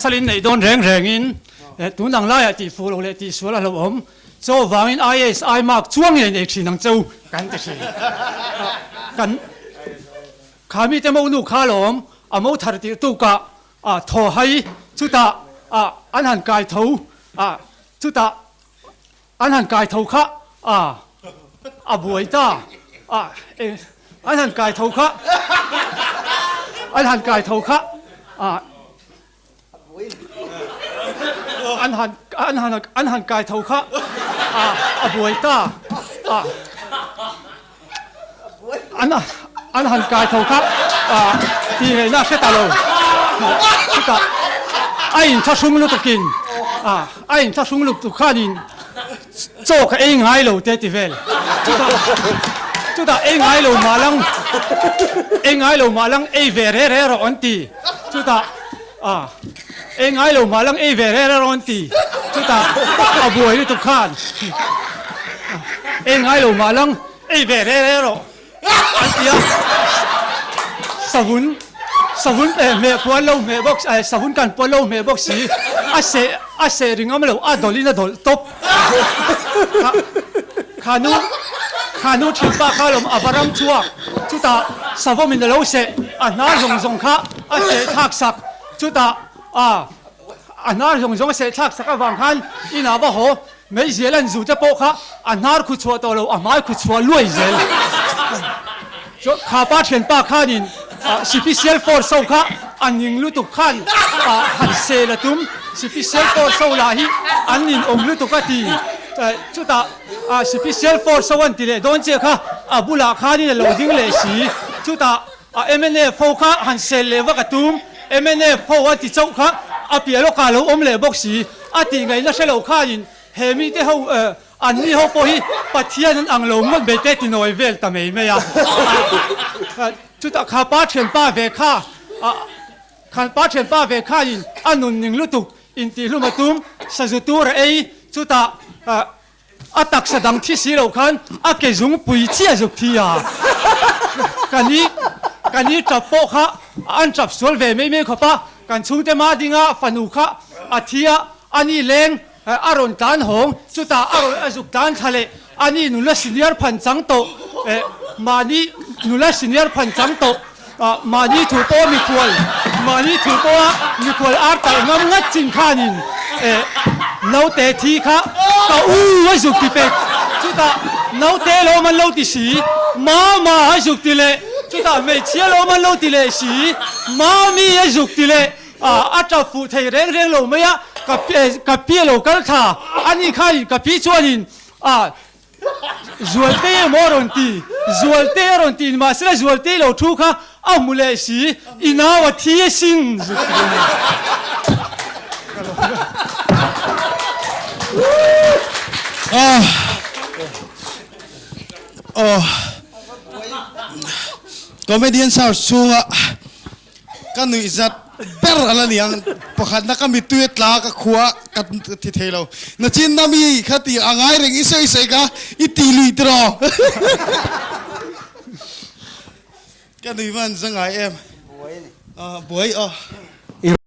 Salin neih dawn reng rengin tun ang laiah tih fuh loh leh tih sual a hlauhawm. Chaw vangin ISI mark chuang ngei nei thin ang cheu kan ti thin. Kan kha mite monu kha lawm a mo thar tirh tukah thaw hai chutah an han kai tho chutah an han kai tho kha a buai ta an han kai tho kha an han kai tho kha An han an han an han kai tho kha a a buai ta a an an han kai tho kha a tih ngaihna a hre ta lo chutah a inthlahrung lutukin a a inthlahrung lutuk khanin chaw ka ei ngai lo te ti vel chutah chutah ei ngai lo mah lang ei ngai lo mah lang ei ve re re rawh an ti chutah a ei ngai lo mah lang ei ve re re rawh an ti chutah a buai lutuk khan ei ngai lo mah lang ei ve re re rawh An ti a, savun, savun eh hmeh puan lo hmeh bawk eh savun kan puan lo hmeh bawk si, a seh a seh ri ngam lo, a dawlh in a dawlh tawp. Kha kha nu kha nu thin pa kha lawm a va ram chhuak, chutah savawm in a lo seh, a hnar zawng zawng kha a seh thlak sak, chutah a a hnar zawng zawng a seh thlak sak avang khan inah va haw. Meizial an zu te pawh kha a hnar khu chhuah tawh lo, a hmai khu chhuah luai zel. Chuan kha pa thianpa khanin Sipisial Force ho kha a ning lutuk khan han sel a tum, Sipisial Force ho lah hi an ninawm lutuk a ti. Chutah Sipisial Force ho an ti leh dawn chiah kha a bulah khanin a lo ding leh si. Chutah mnf ho kha han sel leh vak a tum, mnf ho a ti chauh kha a piah lawkah a lo awm leh bawk si. A tih ngaihna hre lo khanin he mite ho an ni ho pawh hi Pathian an ang lo ngawt mai te ti nawi vel ta mai mai a. Chutah kha pa thianpa ve kha khan pa thianpa ve khanin a nun ning lutuk intihlum a tum sazu tur a ei chutah A taksa dang thi si lo khan a ke zungpui chiah zuk thi a, ka ni ka ni tap pawh kha an tap sual ve mai mai khawp a, kan chhungte ma dinga fanu kha a thi a, a ni leng a rawn tlan hawng, chutah a rawn a zuk tlan thla leh a ni nula senior phan chang tawh mahni nula senior phan chang tawh mahni thu pawh mikhual mahni thu pawha mikhual ar talh ngam ngat chin khanin naute thi kha ka u a zuk ti pek chutah naute lawm an lo ti si mama a zuk ti leh chutah hmeichhia lawm an lo ti leh si mami a zuk ti leh a tap fuh thei reng reng lo mai a ka pi a lo kal thla ani khanin ka pi chuanin Zualte emaw a rawn ti, Zualte a rawn ti nimahsela Zualte lo thu kha a hmu leh si, i nau a thi asin zuk ti a ni. Ah oh Comedian Search chhunga Ka nuihzat ber a la niang, pakhatna ka mittui a tla ka khua ka ti thei lo. Nachinna mi kha ti a ngai reng i sawi sawi ka i ti lui tiraw. Ka nui van za ngai em. Buai a ni. Buai aw.